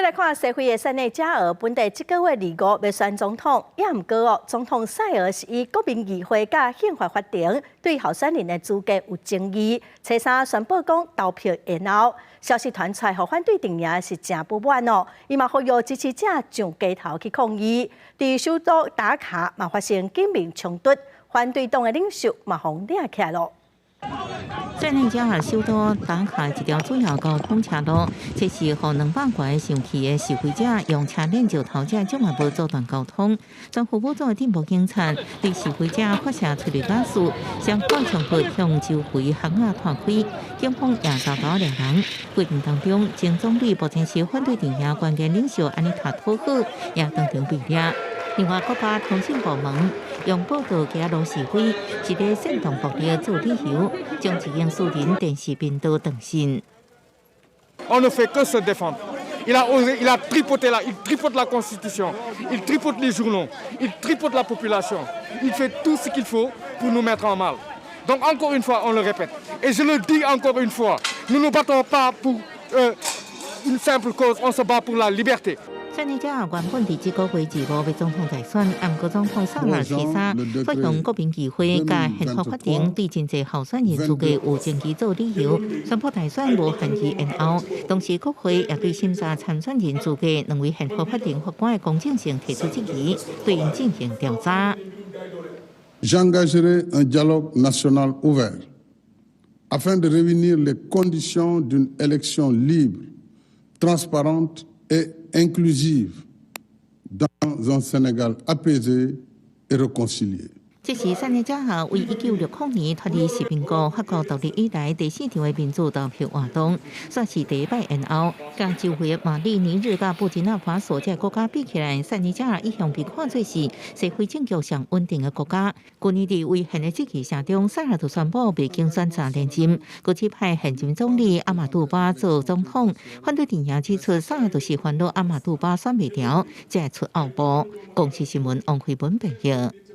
來看西非的塞內加爾，本地這個月25欲選總統，也毋過哦，總統塞爾是以國民議會佮憲法法庭對候選人的資格有爭議，初三宣布講投票延後。消息傳出來，予反對陣營是誠不滿哦，伊嘛呼籲支持者上街頭去抗議。佇首都達卡嘛發生警民衝突，反對黨的領袖嘛予掠起來囉。塞內加爾首都達卡一條主要交通車路，這是予200外生氣的示威者用車鏈石頭這障礙物阻斷交通。全副武裝的進步警察對示威者發射催淚瓦斯，雙方衝突向周圍巷仔拖開，警方也遭到掠人。過程當中，前總理目前是反對陣營關鍵領袖安妮塔托赫也當場被掠。另外，國家通訊部門用報道街路示威，是咧煽動暴力做理由，將一間私人電視頻道斷訊。 On ne fait que se défendre. Il a osé, il a tripoté la, il tripote la Constitution, il tripote les journaux, il tripote la population. Il fait tout ce qu'il faut pour nous mettre en mal. Donc encore une fois, on le répète. Et je le dis encore une fois, nous ne nous battons pas pour une simple cause, on se bat pour la liberté. 塞內加爾原本佇這個月25欲總統大選，毋過總統薩爾初三發用國民議會佮憲法法庭對真濟候選人資格有爭議做理由，宣布大選無限期延後。同時，國會也對審查參選人資格兩位憲法法庭法官的公正性提出質疑，對𪜶進行調查。 J'engagerai un dialogue national ouvert afin de réunir les conditions d'une élection libre, transparente et inclusive dans un Sénégal apaisé et réconcilié. 這是塞內加爾為1960年脫離殖民國法國獨立以來第四場的民主投票活動，煞是第一擺延後。佮周圍馬里、尼日佮布吉納法索這個國家比起來，塞內加爾一向被看做是社會政局上穩定的國家。去年佇違憲的質疑聲中，薩爾就宣布袂競選再連任，閣指派現任總理阿馬杜巴做總統。反對陣營指出，薩爾就是煩惱阿馬杜巴選袂牢，才會出後步。公視新聞王慧文編譯。